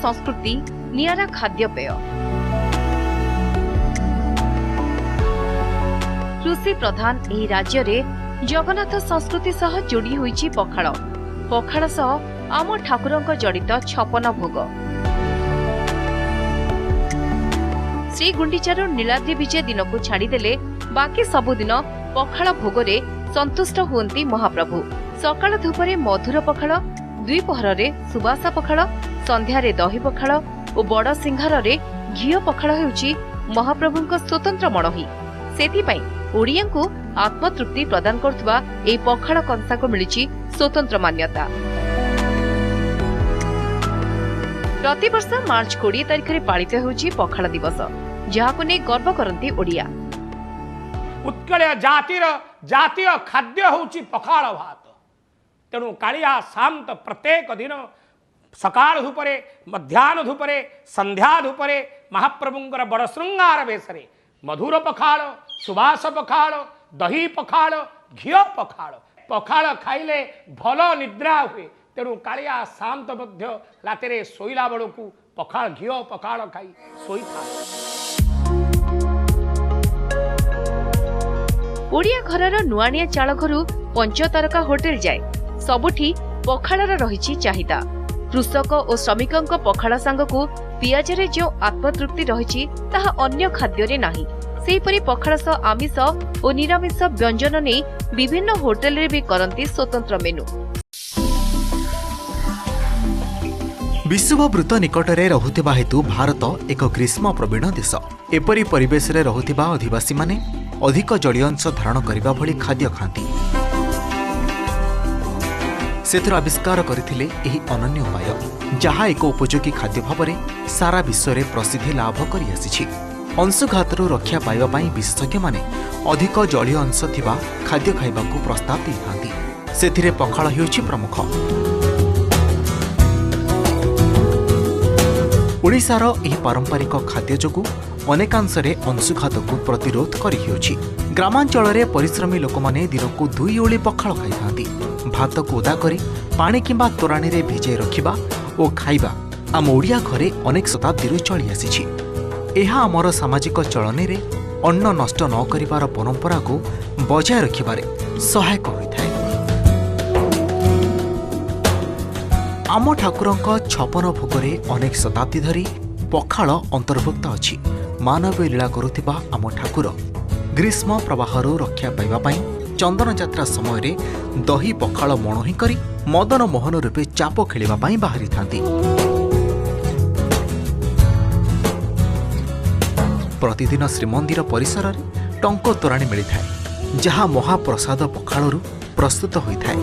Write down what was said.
ସଂସ୍କୃତି, ନିଆରା ଖାଦ୍ୟପେୟ। କୃଷି ପ୍ରଧାନ ଏହି ରାଜ୍ୟରେ ଜଗନ୍ନାଥ ସଂସ୍କୃତି ସହ ଯୋଡ଼ି ହୋଇଛି ପଖାଳ। ପଖାଳ ସହ ଆମ ଠାକୁରଙ୍କ ଜଡ଼ିତ 56 ଭୋଗ। ଶ୍ରୀଗୁଣ୍ଡିଚାରୁ ନୀଳାଦ୍ରି ବିଜେ ଦିନକୁ ଛାଡ଼ିଦେଲେ ବାକି ସବୁଦିନ ପଖାଳ ଭୋଗରେ ସନ୍ତୁଷ୍ଟ ହୁଅନ୍ତି ମହାପ୍ରଭୁ। ସକାଳ ଧୂପରେ ମଧୁର ପଖାଳ, ଦ୍ୱିପହରରେ ସୁବାସା ପଖାଳ, ସନ୍ଧ୍ୟାରେ ଦହି ପଖାଳ ଓ ବଡ଼ ସିଂହାରରେ ଘିଅ ପଖାଳ ହେଉଛି ମହାପ୍ରଭୁଙ୍କ ସ୍ୱତନ୍ତ୍ର ମଣୋହି। ସେଥିପାଇଁ ଓଡ଼ିଆଙ୍କୁ ଆତ୍ମତୃପ୍ତି ପ୍ରଦାନ କରୁଥିବା ଏହି ପଖାଳ କଂସାକୁ ମିଳିଛି ସ୍ୱତନ୍ତ୍ର ମାନ୍ୟତା। ପ୍ରତିବର୍ଷ ମାର୍ଚ୍ଚ 20 ତାରିଖରେ ପାଳିତ ହେଉଛି ପଖାଳ ଦିବସ, ଯାହାକୁ ନେଇ ଗର୍ବ କରନ୍ତି ଓଡ଼ିଆ। ଉତ୍କଳୀୟ ଜାତିର ଜାତୀୟ ଖାଦ୍ୟ ହେଉଛି ପଖାଳ ଭାତ। ତେଣୁ କାଳିଆ ଶାନ୍ତ ପ୍ରତ୍ୟେକ ଦିନ ସକାଳ ଧୂପରେ, ମଧ୍ୟାହ୍ନ ଧୂପରେ, ସନ୍ଧ୍ୟା ଧୂପରେ ମହାପ୍ରଭୁଙ୍କର ବଡ଼ ଶୃଙ୍ଗାର ବେଶରେ ମଧୁର ପଖାଳ, ସୁବାସ ପଖାଳ, ଦହି ପଖାଳ, ଘିଅ ପଖାଳ। ପଖାଳ ଖାଇଲେ ଭଲ ନିଦ୍ରା ହୁଏ। ତେଣୁ କାଳିଆ ଶାନ୍ତ ମଧ୍ୟ ରାତିରେ ଶୋଇଲା ବେଳକୁ ପଖାଳ, ଘିଅ ପଖାଳ ଖାଇ ଶୋଇଥାଏ। ଓଡ଼ିଆ ଘରର ନୁଆଣିଆ ଚାଳ ଘରୁ ପଞ୍ଚତାରକା ହୋଟେଲ ଯାଏ ସବୁଠି ପଖାଳର ରହିଛି ଚାହିଦା। କୃଷକ ଓ ଶ୍ରମିକଙ୍କ ପଖାଳ ସାଙ୍ଗକୁ ପିଆଜରେ ଯେଉଁ ଆତ୍ମତୃପ୍ତି ରହିଛି ତାହା ଅନ୍ୟ ଖାଦ୍ୟରେ ନାହିଁ। ସେହିପରି ପଖାଳ ସହ ଆମିଷ ଓ ନିରାମିଷ ବ୍ୟଞ୍ଜନ ନେଇ ବିଭିନ୍ନ ହୋଟେଲରେ ବି କରନ୍ତି ସ୍ୱତନ୍ତ୍ର ମେନୁ। ବିଷୁବବୃତ୍ତ ନିକଟରେ ରହୁଥିବା ହେତୁ ଭାରତ ଏକ ଗ୍ରୀଷ୍ମ ପ୍ରବୀଣ ଦେଶ। ଏପରି ପରିବେଶରେ ରହୁଥିବା ଅଧିବାସୀମାନେ ଅଧିକ ଜଳୀୟ ଅଂଶ ଧାରଣ କରିବା ଭଳି ଖାଦ୍ୟ ଖାଆନ୍ତି। ସେଥିରୁ ଆବିଷ୍କାର କରିଥିଲେ ଏହି ଅନନ୍ୟ ଉପାୟ, ଯାହା ଏକ ଉପଯୋଗୀ ଖାଦ୍ୟ ଭାବରେ ସାରା ବିଶ୍ୱରେ ପ୍ରସିଦ୍ଧି ଲାଭ କରିଆସିଛି। ଅଂଶୁଘାତରୁ ରକ୍ଷା ପାଇବା ପାଇଁ ବିଶେଷଜ୍ଞମାନେ ଅଧିକ ଜଳୀୟ ଅଂଶ ଥିବା ଖାଦ୍ୟ ଖାଇବାକୁ ପ୍ରସ୍ତାବ ଦେଇଥାନ୍ତି। ସେଥିରେ ପଖାଳ ହେଉଛି ପ୍ରମୁଖ। ଓଡ଼ିଶାର ଏହି ପାରମ୍ପରିକ ଖାଦ୍ୟ ଯୋଗୁଁ ଅନେକାଂଶରେ ଅଂଶୁଘାତକୁ ପ୍ରତିରୋଧ କରିହେଉଛି। ଗ୍ରାମାଞ୍ଚଳରେ ପରିଶ୍ରମୀ ଲୋକମାନେ ଦିନକୁ 2 ଓଳି ପଖାଳ ଖାଇଥାନ୍ତି। ଭାତକୁ ଓଦା କରି ପାଣି କିମ୍ବା ତୋରାଣିରେ ଭିଜାଇ ରଖିବା ଓ ଖାଇବା ଆମ ଓଡ଼ିଆ ଘରେ ଅନେକ ଶତାବ୍ଦୀରୁ ଚଳିଆସିଛି। ଏହା ଆମର ସାମାଜିକ ଚଳନୀରେ ଅନ୍ନ ନଷ୍ଟ ନ କରିବାର ପରମ୍ପରାକୁ ବଜାୟ ରଖିବାରେ ସହାୟକ ହୋଇଥାଏ। ଆମ ଠାକୁରଙ୍କ 56 ଭୋଗରେ ଅନେକ ଶତାବ୍ଦୀ ଧରି ପଖାଳ ଅନ୍ତର୍ଭୁକ୍ତ ଅଛି। ମାନବୀୟ ଲୀଳା କରୁଥିବା ଆମ ଠାକୁର ଗ୍ରୀଷ୍ମ ପ୍ରବାହରୁ ରକ୍ଷା ପାଇବା ପାଇଁ ଚନ୍ଦନ ଯାତ୍ରା ସମୟରେ ଦହି ପଖାଳ ମଣୋହି କରି ମଦନ ମୋହନ ରୂପେ ଚାପ ଖେଳିବା ପାଇଁ ବାହାରିଥାନ୍ତି। ପ୍ରତିଦିନ ଶ୍ରୀମନ୍ଦିର ପରିସରରେ ଟଙ୍କ ତୋରାଣି ମିଳିଥାଏ, ଯାହା ମହାପ୍ରସାଦ ପଖାଳରୁ ପ୍ରସ୍ତୁତ ହୋଇଥାଏ।